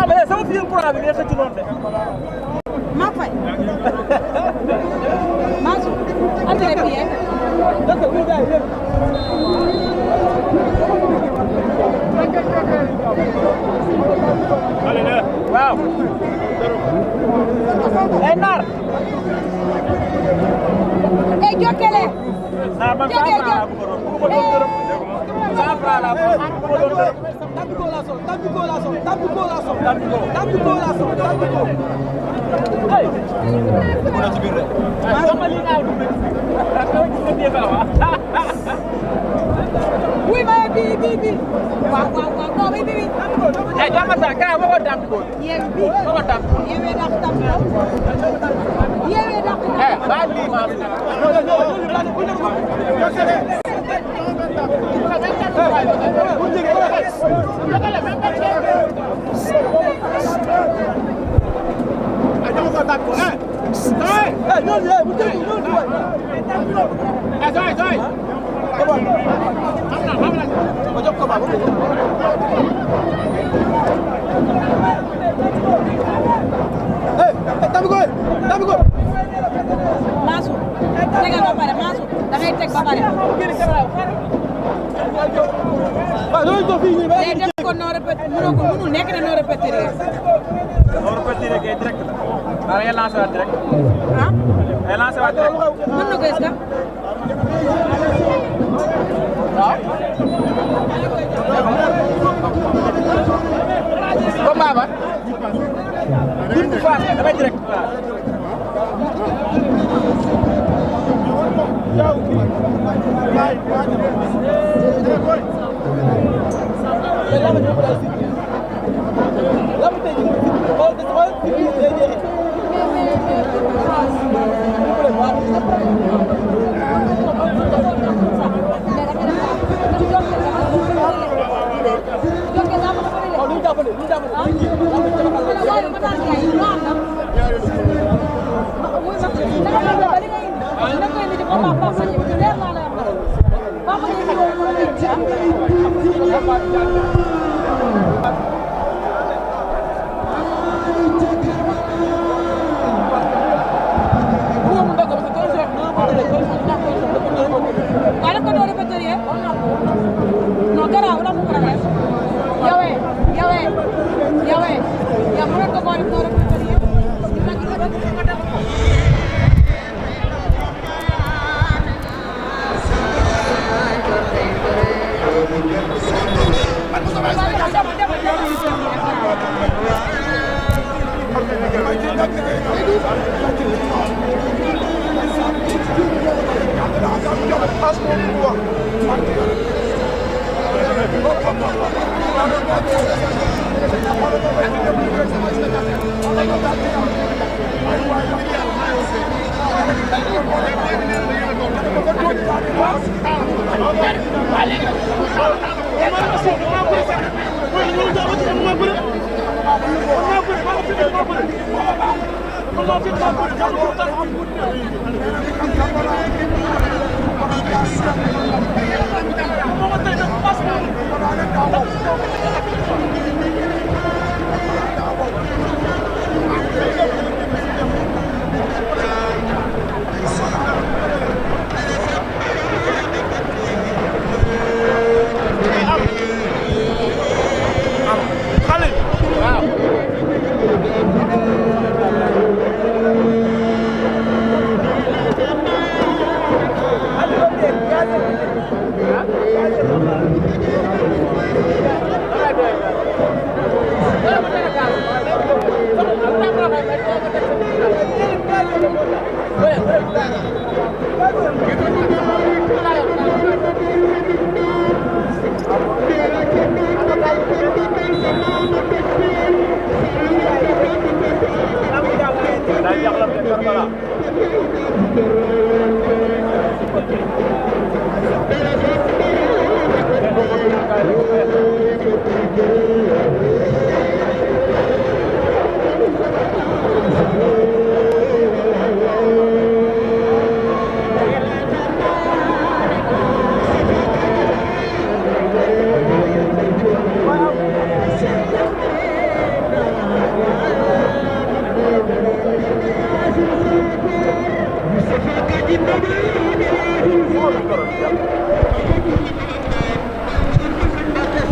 mais sama fii courant bi ngay xëcc noonu de. maa fay. Mansour. entrée bi yeeg. waaw. ay naar. ay jokkele. naa man 100 francs laa bëgg a doon 100 francs laa bëgg a doon. Tampiko la sol, tampiko la sol, tampiko la sol, tampiko la sol, tampiko. Hey. Mana ci biir rek. Sama li nga dugg. Oui, ma bi. Waaw. Non, bi. Eh, jama sa ka mo ko tampiko. Yew bi. Mo ko tampiko. Yewe dak tampiko. Yewe dak. Eh, ba li ma. Mansour, tegal ba pare Mansour, da ngay teg ba pare. Day def ko non répété mënul nekk na non répété. Non répété kay direct la. Da ngay lancer waat direct. Ah? Ay lancer waat direct. Mën na ko est-ce que? Waaw. Combat ba. Une fois damay direct. Wow.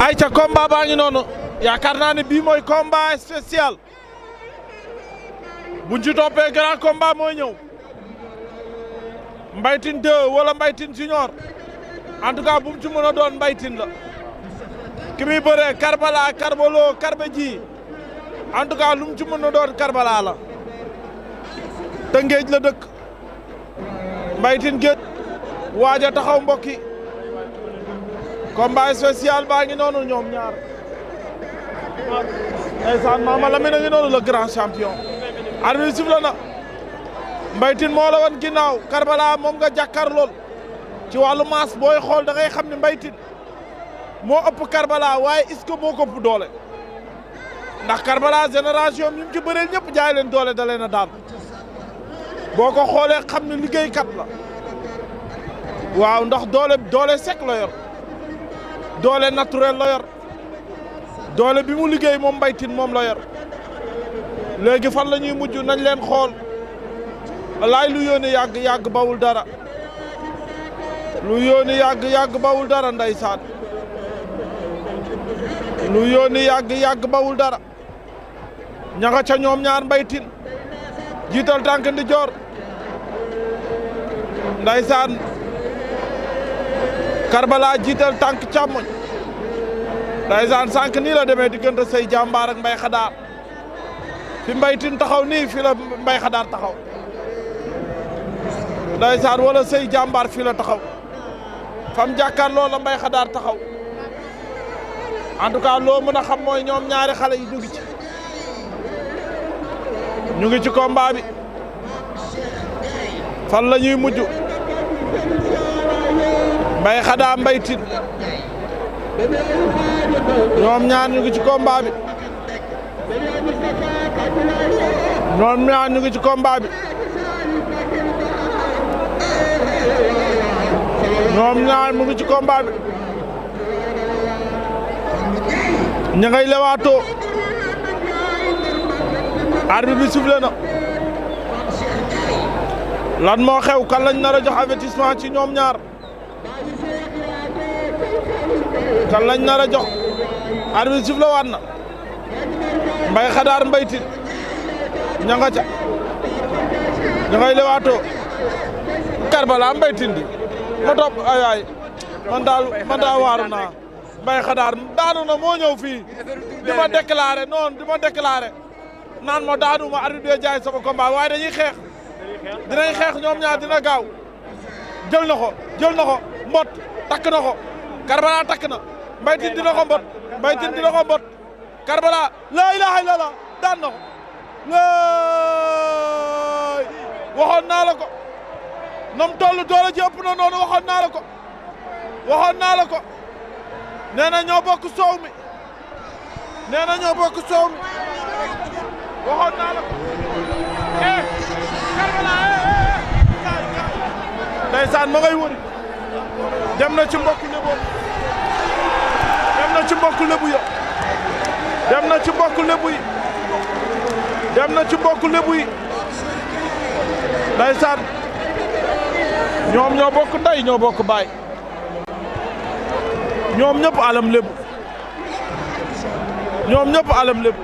ayca combat baa ngi noonu yaakaar naa ne bii mooy combat spécial buñ ci toppee grand combat mooy ñëw Mbaye Tine 2 wala Mbaye Tine Junior en tout cas bu mu ci mën a doon Mbaye Tine la ki muy bëree Karbala Karbalo Karba ji en tout cas lu mu ci mën a doon Karbala la Tëngéej la dëkk Mbaye Tine géej waaja taxaw mbokki combat spécial baa ngi noonu ñoom ñaar ndeysaan Mama Lamine a ngi noonu le grand champion arbitre sifflé na Mbaye Tine moo la wan ginnaaw Karbala moom nga jàkkaar lool ci wàllu maas booy xool da ngay xam ne Mbaye Tine moo ëpp Karbala waaye est-ce que moo ko ëpp doole ndax Karbala génération yi mu ci bëreel ñëpp jaay leen doole da leen a daan boo ko xoolee xam ne liggéeykat la waaw ndax doole sec la yor doole naturel la yor doole bi mu liggéey moom Mbaye Tine moom la yor léegi fan la ñuy mujj nañ leen xool laay lu yóoni yàgg bawul dara lu yóoni yàgg bawul dara ndeysaan lu yóoni yàgg bawul dara ña nga ca ñoom ñaar Mbaye Tine jiital tànk ndi joor ndeysaan Karbala jiital tànk càmmoñ ndeysaan sànq nii la demee diggante say jàmbaar ak Mbaye Xadaar fi Mbaye Tine taxaw nii fi la Mbaye Xadaar taxaw ndeysaan wala say jàmbaar fi la taxaw fam jàkkaarloo la Mbaye Xadaar taxaw en tout cas loo mën a xam mooy ñoom ñaari xale yi ñu ngi ci combat bi fan la ñuy mujj Mbaye Xadaar Mbaye Tine ñoom ñaar ñu ngi ci combat bi ñoom ñaar ñu ngi ci combat bi ñoom ñaar mu ngi ci combat bi ña ngay lewaatoo arbitre bi sifflé na lan moo xew kan lañ nar a jox avertissement ci ñoom ñaar kan lañ nar a jox arbitre sifflé waat na Mbaye Xadaar Mbaye Tine ña nga ca ña ngay lewaatoo Karbala Mbaye Tine di ma topp ay man daal waaru naa Mbaye Xadaar daanu na moo ñëw fii di ma déclaré naan ma daanu ma arbitre bi jaay sama combat waaye dañuy xeex dinañ xeex ñoom ñaar dina gaaw jël na ko mbot takk na ko Karbala takk na Mbaye Tine dina ko mbot Mbaye Tine dina ko mbot Karbala laa ilaaha illallah daan na ko laay waxoon naa la ko nam tollu doole ji ëpp na noonu waxoon naa la ko nee na ñoo bokk soow mi waxoon naa la ko Karbala ndeysaan ma ngay wëri dem na ci mbokku lébu yi ndeysaan ñoom ñoo bokk ndey ñoo bokk baay ñoom ñëpp alam lébu